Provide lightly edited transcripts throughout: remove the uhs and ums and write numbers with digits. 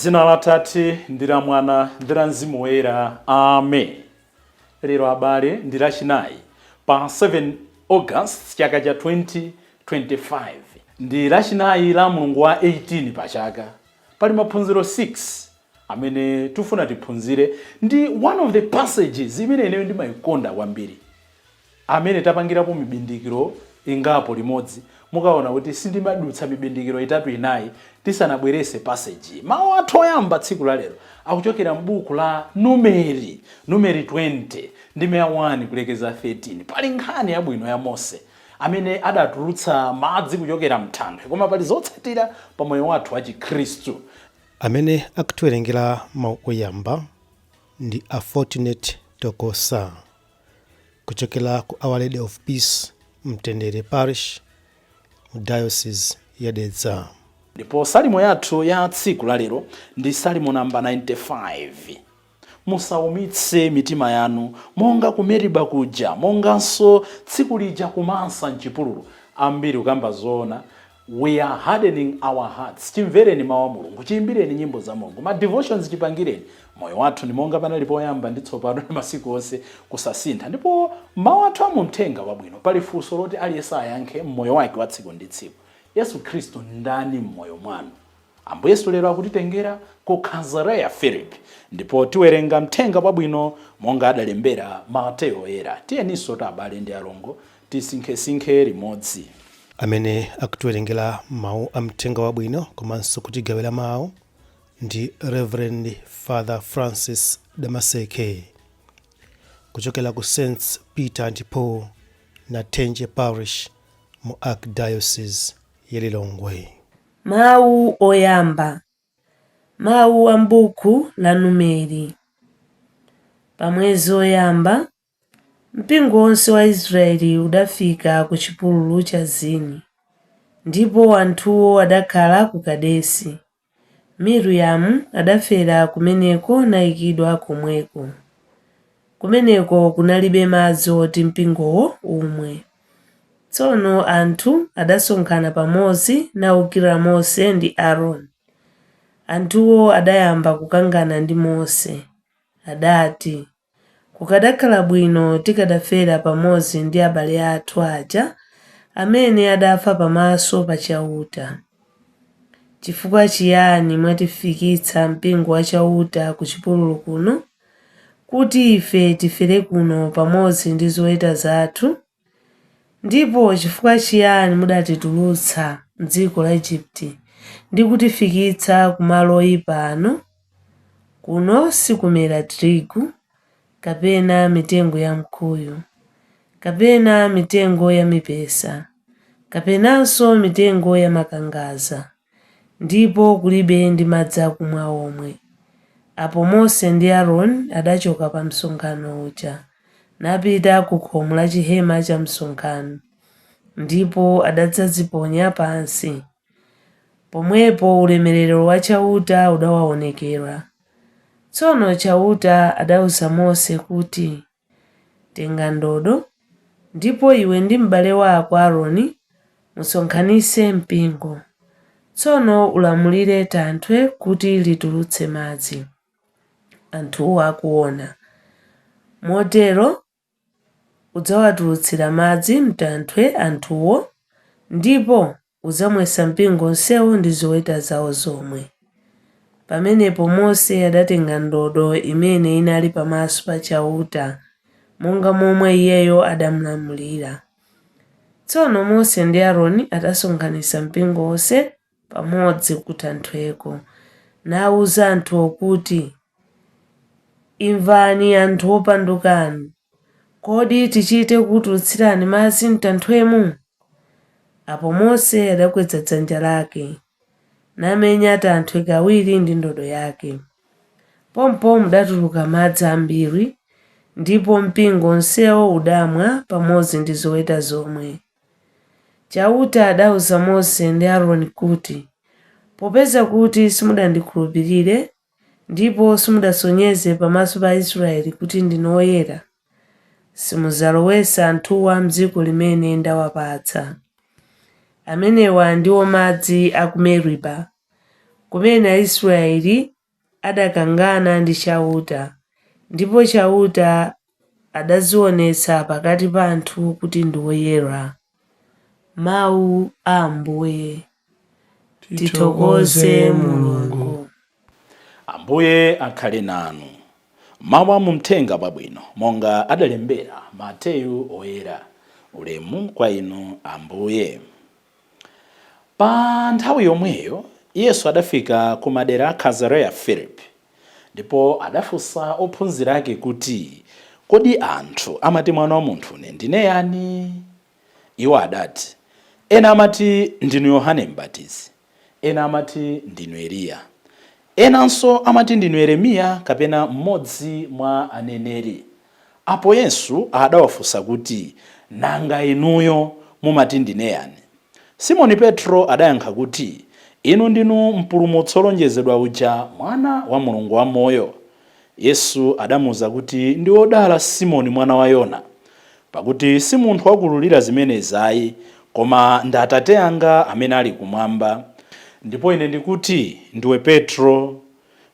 Dzina la Tate ndi la Mwana ndi la Mzimu Woyera, amen. Lero abale ndi Lachinayi pa 7 August chaka cha 2025. Ndi Lachinayi la mulungu wa 18 pa chaka. Pali maphunziro 6 amene tifuna tiphunzire ndi one of the passages imene ineyo ndimayikonda kwambiri, amene tapangirapo mibindikiro ingapo limodzi. Mukaona kuti sindimadutsa mibindikiro itatu, inayi tisanabwerese passage. Mawu athu oyamba tsiku la lero akuchokera m'buku la Numeri, Numeri 20 ndime ya 1 kulekeza 13. Pali nkhani yabwino ya Mose amene adatulutsa madzi kuchokera mthanthwe, koma pali zotsatira pa moyo wathu wa Chikhristu. Amene akutiwerengera mawu oyamba ndi a Fortunate Tokosa kuchokera ku Our Lady of Peace Mtendere Parish mu Diocese ya Dedza. Ndipo salimo yathu ya tsiku la lero ndi salimo namba 95. Musaumitse mitima yanu monga ku Meriba kuja, monganso tsiku lija ku Masa mchipululu. Ambiri, kukamba zoona, we are hardening our hearts. Chimvereni mawu a Mulungu, chiyimbireni nyimbo za Mulungu, ma devotions chipangireni. Moyo wathu ndi monga panali poyamba ndi tsopano ndi masiku onse, kusasintha. Ndipo mawu athu amumthenga wabwino, pali funso loti aliyense ayankhe mmoyo wake wa tsiku ndi tsiku: Yesu Khristu ndani mmoyo mwanu? Ambuye Yesu lero akutitengera ku Kaisareya Filipi, ndipo tiwerenga mthenga wabwino monga adalembera Mateyo Oyera. Tiyeninso abale ndi alongo tisinkhesinkhe limodzi. Amene akutiwerengera mawu a mthenga wabwino komanso kutigawira mawu ndi Reverend Father Francis Damaseke kuchokera ku St Peter and Paul Nathenje Parish mu Archdiocese ya Lilongwe. Mawu oyamba. Mawu a m'buku la Numeri. Pa mwezi woyamba, mpingo wonse wa Israeli udafika ku chipululu cha Zini, ndipo anthuwo adakhala ku Kadesi. Miriamu adafera kumeneko nayikidwa komweko. Kumeneko kunalibe madzi oti mpingowo umwe. Tsono anthu adasonkhana pamodzi nawukira Mose ndi Aaroni. Anthuwo adayamba kukangana ndi Mose. Adati, "Kukadakhala bwino tikadafera pamodzi ndi abale athu aja amene adafa pamaso pa Chauta. Chifukwa chiyani mwatifikitsa mpingo wa Chauta ku chipululu kuno, kuti ife tifere kuno pamodzi ndi zoweta zathu? Ndipo chifukwa chiyani mudatitulutsa m'dziko la Igupto ndi kutifikitsa ku malo oyipa ano? Kuno sikumera tirigu, kapena mitengo ya mkuyu, kapena mitengo ya mipesa, kapenanso mitengo ya makangadza, ndipo kulibe ndi madzi akumwa omwe." Apo Mose ndi Aaroni adachoka pa msonkhano uja napita ku khomo la chihema cha msonkhano, ndipo adadzadziponya pansi. Pomwepo ulemerero wa Chauta udawaonekera. Tsono Chauta adawuza Mose kuti, "Tenga ndodo, ndipo iwe ndi m'bale wako Aaroni musonkhanitse mpingo. Tsono ulamulire thanthwe kuti litulutse madzi, anthuwo akuona. Motero udzawatulutsira madzi m'thanthwe anthuwo, ndipo udzamwetsa mpingo onsewo ndi zoweta zawo zomwe." Pamenepo Mose adatenga ndodo imene inali pamaso pa Chauta, monga momwe iyeyo adamulamulira. Tsono Mose ndi Aaroni adasonkhanitsa mpingo wonse pamodzi ku thanthweko, nawuza anthuwo kuti, "Imvani anthu opandukanu, kodi tichite kukutulutsirani madzi m'thanthwemu?" Apo Mose adakweza dzanja lake, namenya thanthwe kawiri ndi ndodo yake. Pompo mudatuluka madzi ambiri, ndipo mpingo onsewo udamwa pamodzi ndi zoweta zomwe. Chauta adawuza Mose ndi Aaroni kuti, "Popeza kuti simudandikhulupirire ndipo simudasonyeze pamaso pa Aisraeli kuti ndinu oyera, simudzalowetsa anthuwa m'dziko limene ndawapatsa." Amenewa ndiwo madzi a ku Meriba, kumene Aisraeli adakangana ndi Chauta, ndipo Chauta adadzionetsa pakati pa anthu kuti ndi woyera. Mawu a Ambuye. Tithokoze Mulungu. Ambuye akhale nanu. Mawu a mumthenga wabwino monga adalembera Mateyu Oyera. Ulemu kwa inu Ambuye. Pa nthawi yomweyo Yesu adafika ku madera a Kaisareya Filipi, ndipo adafunsa ophunzira ake kuti, Kodi anthu amati Mwana wa Munthu ine ndine yani? Iwo adati, Ena amati ndinu Yohane Mbatizi, ena amati ndinu Eliya, enanso amati ndinu Yeremiya kapena mmodzi mwa aneneri. Apo Yesu adawafunsa kuti, Nanga inuyo mumati ndine yani? Simoni Petro adayankha kuti, Inu ndinu Mpulumutsi wolonjezedwa uja, Mwana wa Mulungu wamoyo. Yesu adamuuza kuti, Ndi wodala Simoni mwana wa Yona, pakuti si munthu wakuululira zimenezi ayi, koma ndi Atate anga amene ali kumwamba. Ndipo ine ndikuti, ndiwe Petro,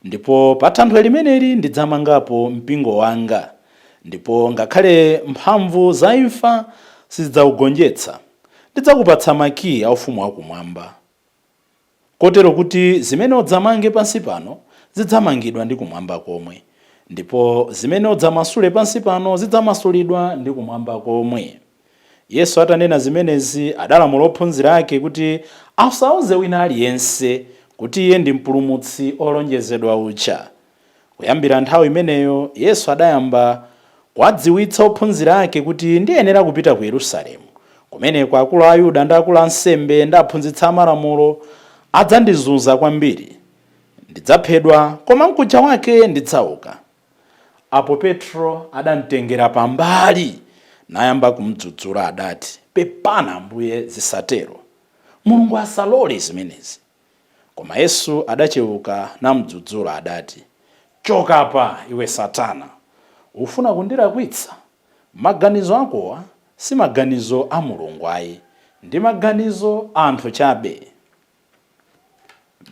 ndipo pa thanthwe limeneli ndidzamangapo mpingo wanga, ndipo ngakhale mphamvu za imfa sizidzaugonjetsa. Ndidzakupatsa makiyi a ufumu wakumwamba, kotero kuti zimene udzamange pansi pano zidzamangidwa ndi kumwamba komwe, ndipo zimene udzamasule pansi pano zidzamasulidwa ndi kumwamba komwe. Yesu atanena zimenezi, adalamula ophunzira ake kuti asauze wina aliyense kuti iye ndi Mpulumutsi olonjezedwa uja. Kuyambira nthawi imeneyo Yesu adayamba kuwadziwitsa ophunzira ake kuti ndiyenera kupita ku Yerusalemu, kumeneko akulu a Ayuda ndi akulu a ansembe ndi aphunzitsi amalamulo adzandizunza kwambiri. Ndidzaphedwa, koma mkuja wake ndidzauka. Apo Petro adamtengera pambali nayamba kumdzudzula, adati, Pepani Ambuye, zisatero. Mulungu asalole zimenezi. Koma Yesu adachewuka namdzudzula, adati, Choka apa, iwe Satana! Ufuna kundilakwitsa? Maganizo akowa si maganizo a Mulungu ayi, ndi maganizo a anthu chabe.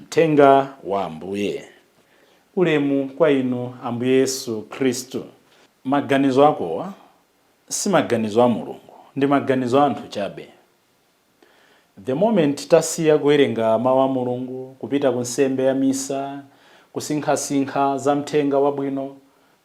Mthenga wa Ambuye. Ulemu kwa inu Ambuye Yesu Khristu. Maganizo akowa si maganizo a Mulungu, ndi maganizo a anthu chabe. The moment tasiya kuwerenga mawu a Mulungu, kupita ku nsembe ya misa, kusinkhasinkha za mthenga wabwino,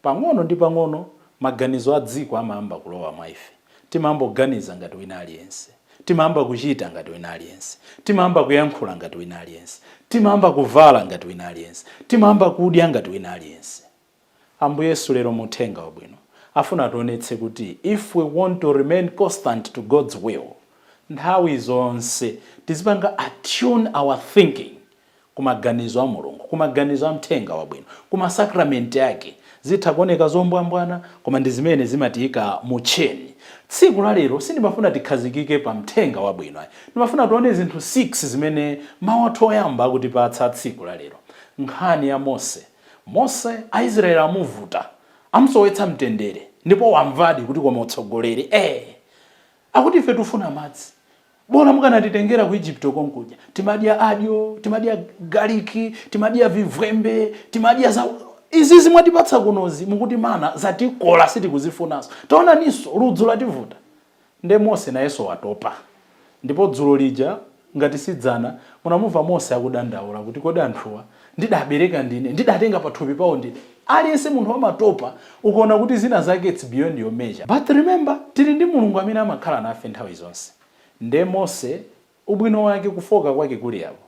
pang'ono ndi pang'ono maganizo a dziko amayamba kulowa mwa ife. Timayamba kuganiza ngati wina aliyense, timayamba kuchita ngati wina aliyense, timayamba kuyankhula ngati wina aliyense, timayamba kuvala ngati wina aliyense, timayamba kudya ngati wina aliyense. Ambuye Yesu lero mu uthenga wabwino afuna ationetse kuti if we want to remain constant to God's will, nthawi zonse tizipanga attune our thinking kumaganizo a Mulungu, kumaganizo a mthenga wabwino, kumasakramenti ake. Zitha kuoneka zombwambwana, koma ndi zimene zimatiyika mu chain. Tsiku la lero sindimafuna tikhazikike pa mthenga wabwino ayi, ndimafuna tione zinthu 6 zimene mawu athu oyamba akutipatsa tsiku la lero. Nkhani ya Mose. Mose, Aisraeli amuvuta, amusowetsa mtendere, ndipo wamvadi kuti koma utsogoleri akuti ife tifuna madzi, bola mukanatitengera ku Egypto konkuja, timadya adyo, timadya garlic, timadya vivwembe, timadya za izizi mwatipatsa kunozi, mukuti mana zatikola, sitikuzifunanso. Taonaninso ludzu lativuta. Nde Mose nayenso watopa. Ndipo dzulo lija ngati sidzana munamumva Mose akudandaula kuti kodi anthuwa ndidabereka ndine, ndidatenga pathupi pawo ndine. Aliyense munthu amatopa ukaona kuti zina zake it's beyond your measure. But remember, tili ndi Mulungu amene amakhala nafe nthawi zonse. Nde Mose ubwino wake, kufoka kwake kuli apo,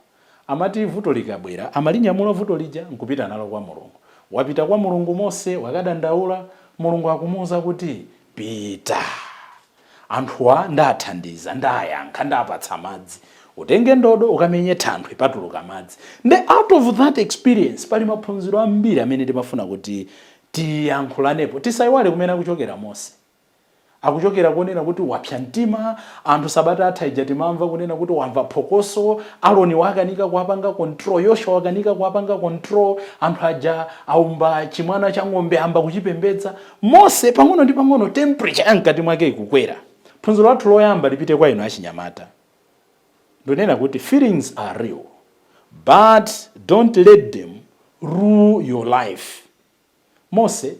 amati vuto likabwera amalinyamula vuto lija nkupita nalo kwa Mulungu. Wapita kwa Mulungu Mose, wakadandaula, Mulungu akumuuza kuti pita, anthuwa ndathandiza, ndayankha, ndapatsa madzi, utenge ndodo ukamenye thanthwe patuluka madzi. Nde out of that experience pali maphunziro ambiri amene timafuna kuti tiyankhulanepo. Tisayiwale kumene akuchokera Mose. Akuchokera kunena kuti wapsa mtima anthu. Sabata atha ija timamva kunena kuti wamva phokoso, Aroni wakanika kuwapanga control, Yoshua wakanika kuwapanga control, anthu aja aumba chimwana cha ng'ombe, amba kuchipembedza. Mose pang'ono ndi pang'ono temperature ya mkati mwake ikukwera. Phunziro lathu loyamba lipite kwa inu achinyamata. Ndinena kuti feelings are real. but don't let them rule your life. Mose,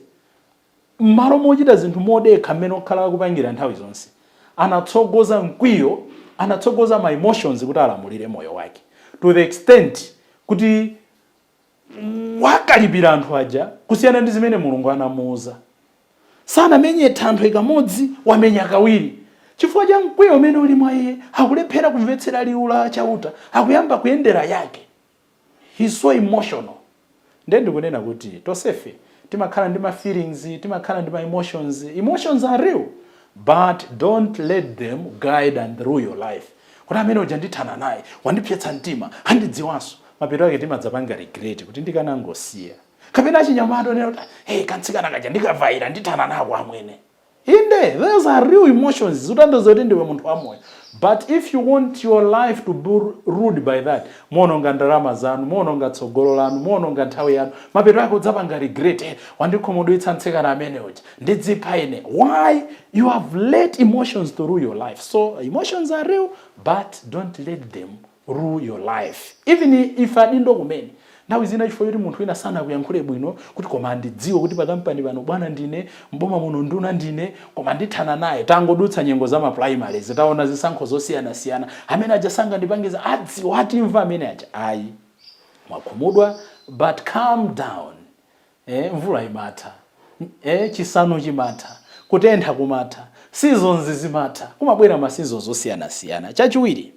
m'malo mochita zinthu modekha mmene okhala akupangira nthawi zonse, anatsogoza mkwiyo, anatsogoza ma emotions kuti alamulire moyo wake, to the extent kuti wakalipira anthu aja kusiyana ndi zimene Mulungu anamuuza. Sanamenye thanthwe kamodzi, wamenya kawiri chifukwa cha mkwiyo umene uli mwa iye. Akulephera kumvetsera liwu la Chauta, akuyamba kuyendera yake. He's so emotional. Ndiye ndikunena kuti tonsefe timakhala ndi ma feelings, timakhala ndi ma emotions. Emotions are real, but don't let them guide and rule your life, kuti amene uja ndithana naye, wandipsetsa mtima, andidziwanso. Mapeto ake timadzapanga regret kuti ndikanangosiya. Kapena achinyamata onena kuti, "Hey, kantsikana kaja ndikavaira, ndithana nako amwene." Inde, those are real emotions, zikutanthauza kuti ndiwe munthu wamoyo, but if you want your life to be ruled by that, muononga ndalama zanu, muononga tsogolo lanu, muononga nthawi yanu. Mapeto ake udzapanga regret, "Wandikhumudwitsa mtsikana amene uja, ndidzipha ine." Why? You have let emotions to rule your life. So emotions are real, but don't let them rule your life. Even if adindo kumene, nthawi zina chifukwa choti munthu wina sanakuyankhule bwino, kuti koma andidziwe kuti pakampani pano bwana ndine, mboma muno nduna ndine, koma ndithana naye. Tangodutsa nyengo za ma primaries, taona zisankho zosiyanasiyana, amene aja sangandipangiza, adziwa, atimva amene aja. Ayi, mwakhumudwa, but calm down. Mvula imatha, chisanu chimatha, kutentha kumatha, seasons zimatha, kumabwera ma seasons osiyanasiyana. Chachiwiri,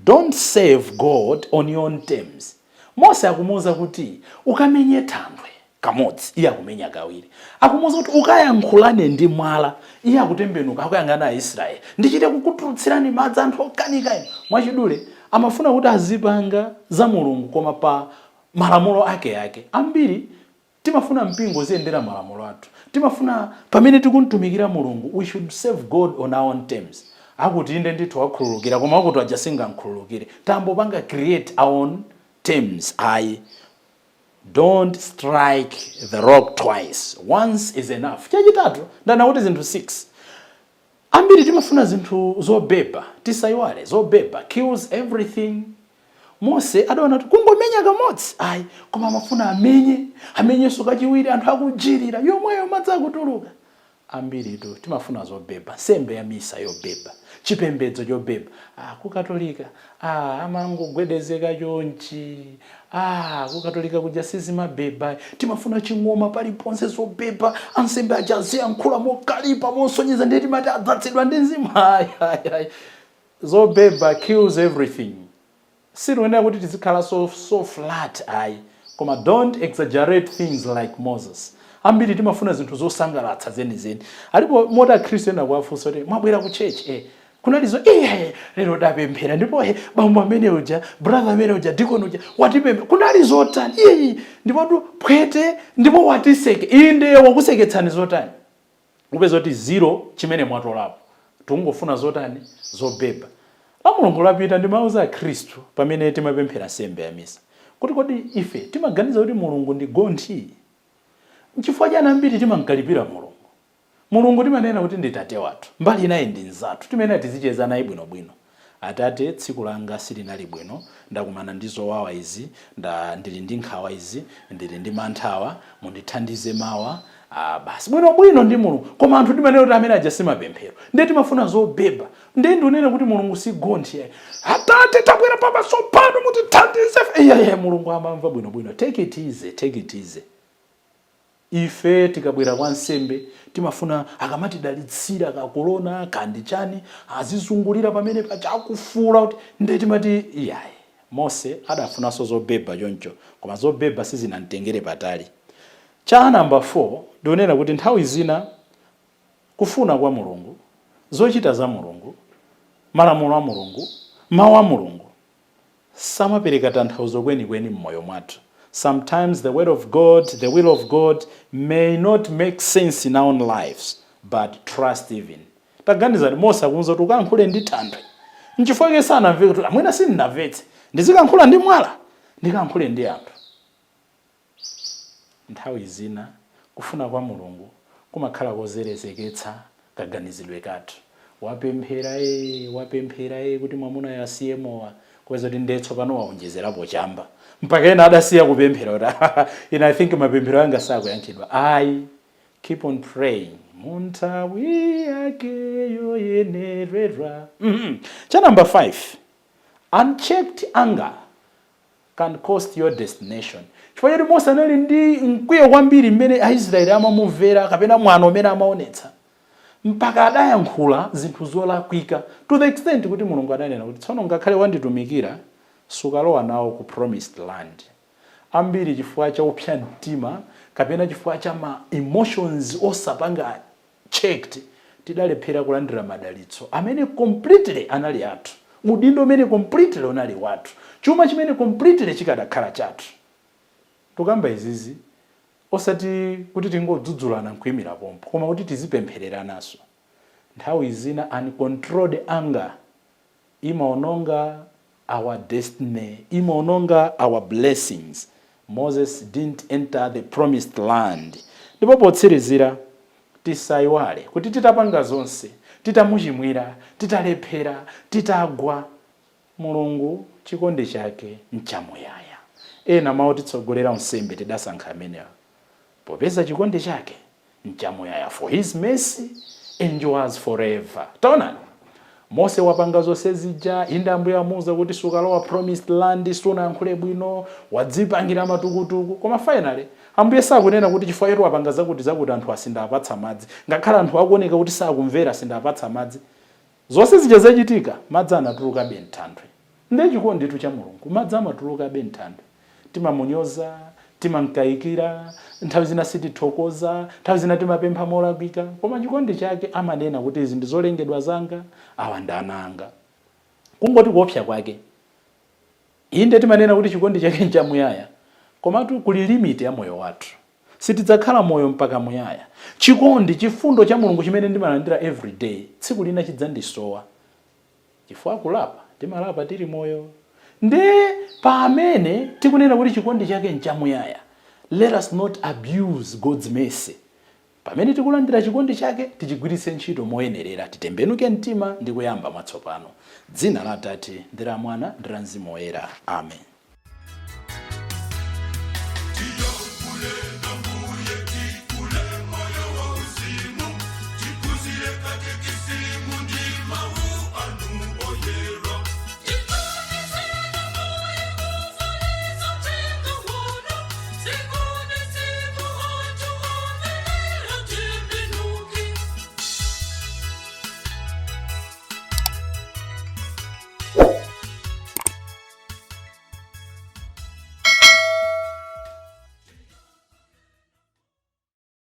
don't serve God on your own terms. Mose akumuwuza kuti ukamenye thanthwe kamodzi, iye akumenya kawiri. Akumuwuza kuti ukayankhulane ndi mwala, iye akutembenuka, akuyang'ana Aisraeli, "Ndichite kukutulutsirani madzi, anthu okanika inu?" Mwachidule, amafuna kuti azipanga za Mulungu koma pa malamulo ake ake. Ambiri timafuna mpingo uziyendera malamulo athu. Timafuna pamene tikumtumikira Mulungu, we should serve God on our own terms. Akuti inde ndithu wakhululukira, koma akuti aja singamkhululukire. Tambopanga create our own terms. Ayi, don't strike the rock twice, once is enough. Chachitatu, ndana kuti zinthu 6. Ambiri timafuna zinthu zobeba. Tisayiwale, zobeba kills everything. Mose adaona kuti kungomenya kamodzi ayi, koma amafuna amenye, amenyenso kachiwiri, anthu akujirira, yomweyo madzi akutuluka. Ambiritu timafuna zobeba, nsembe ya misa yobeba, chipembedzo chobeba. Kukatolika amangogwedezeka chonchi, kukatolika kuja sizimabeba. Timafuna ching'oma paliponse, zobeba, ansembe aja aziyankhula mokalipa, mosonyeza, ndiye timati adzatsidwa ndi mzimu. Ayi, ayi, ayi, zobeba kills everything. Sitikunena kuti tizikhala so flat, ayi, koma don't exaggerate things like Moses. Ambiri timafuna zinthu zosangalatsa zenizeni. Alipo moti Akhristu ena kuwafunsa kuti mwabwera ku church, kunalizo lero dapemphera ndipo bambo amene uja, brother amene uja, deacon uja watipempha, kunali zotani? Iye ndipo phwete ndipo watiseke. Inde, wakuseketsani zotani? Upeza kuti zero chimene mwatolapo. Tungofuna zotani? Zobeba. La Mulungu lapita ndimauza Akhristu pamene timapemphera nsembe ya misa kuti kodi ife timaganiza kuti Mulungu ndi gonthi? Nchifukwa chani ambiri timankalipira Mulungu? Mulungu timanena kuti ndi tate wathu, mbali inayi ndi nzathu, timene tizicheza naye bwinobwino. "Atate, tsiku langa silinali bwino, ndakumana ndi zowawa izi, ndili ndi nkhawa izi, ndili ndi manthawa, mundithandize mawa." Basi, bwinobwino ndi Mulungu. Koma anthu timanena kuti amene aja simapemphero. Ndiye timafuna zobeba. Ndiye ndikunena kuti Mulungu si gonthi. "Atate, tabwera pamaso pano, mutithandize." Iyaye, Mulungu amamva bwinobwino. Take it easy, take it easy. Ife tikabwera kwa nsembe timafuna akamatidalitsira kakolona kandi chani, azizungulira pamene pachakufuula kuti, ndiye timati iyayi. Mose adafunanso zobeba choncho, koma zobeba sizinamtengere patali. Cha namba 4, ndikunena kuti nthawi zina kufuna kwa Mulungu, zochita za Mulungu, malamulo a Mulungu, mawu a Mulungu samapereka tanthauzo kwenikweni m'moyo mwathu. Sometimes the word of God, the will of God may not make sense in our own lives, but trust even. Taganizani, Mose akuwuza kuti ukayankhule ndi thanthwe. Nchifukwa chake sanamve kuti amwena sindinamvetse, ndizikankhula ndi mwala, ndikayankhule ndi anthu. Nthawi zina kufuna kwa Mulungu kumakhala kozerezeketsa kaganizidwe kathu. Wapemphera, wapemphera kuti mwamuna yasiye mowa, koma Kweza kuti ndiye tsopano waonjezerapo chamba, mpaka ena adasiya kupemphera kuti, "Ine I think mapemphero anga sakuyankhidwa." Ayi, keep on praying munthawi yake yoyenerera. Cha number 5, unchecked anger can cost your destination. Chifukwa choti Mose anali ndi mkwiyo kwambiri mmene Aisraeli amamumvera kapena mwano umene amaonetsa, mpaka adayankhula zinthu zolakwika to the extent kuti Mulungu adanena kuti, "Tsono ngakhale wanditumikira, sukalowa nawo ku promised land." Ambiri chifukwa cha kupsa mtima kapena chifukwa cha ma emotions osapanga checked, tidalephera kulandira madalitso amene completely anali athu, udindo umene completely unali wathu, chuma chimene completely chikadakhala chathu. Tukamba izizi osati kuti tingodzudzulana nkuyimira pompo, koma kuti tizipemphereranaso. Nthawi zina uncontrolled anger imaononga our destiny, imaononga our blessings. Moses didn't enter the promised land. Ndipo potsirizira, tisayiwale kuti titapanga zonse, titamuchimwira, titalephera, titagwa, Mulungu chikondi chake nchamuyaya. Ena mawu titsogolera unsembe tidasankha amenewa, "Popeza chikondi chake nchamuyaya," for his mercy endures forever. Taonani, Mose wapanga zonse zija. Inde, Ambuye amuwuza kuti sukalowa promised land, sunayankhule bwino, wadzipangira matukutuku. Koma finally Ambuye sakunena kuti chifukwa choti wapanga zakuti zakuti, anthu asindapatsa madzi. Ngakhale anthu akuoneka kuti sakumvera, sindapatsa madzi. Zonse zija zachitika, madzi anatulukabe mthanthwe. Ndiye chikonditu cha Mulungu, madzi amatulukabe mthanthwe. Timamunyoza, timamkayikira, nthawi zina sitithokoza, nthawi zina timapempha molakwika, koma chikondi chake amanena kuti, "Izi ndi zolengedwa zanga, awa ndi ana anga." Kungoti kuopsa kwake, inde timanena kuti chikondi chake nchamuyaya, komatu kuli limit ya moyo wathu. Sitidzakhala moyo mpaka muyaya. Chikondi, chifundo cha Mulungu chimene ndimalandira every day, tsiku lina chidzandisowa, chifukwa kulapa timalapa tili moyo. Nde pamene tikunena kuti chikondi chake nchamuyaya, let us not abuse God's mercy. Pamene tikulandira chikondi chake, tichigwiritse ntchito moyenerera, titembenuke mtima ndi kuyamba mwatsopano. Dzina la Atate ndi la Mwana ndi la Mzimu Woyera, amen.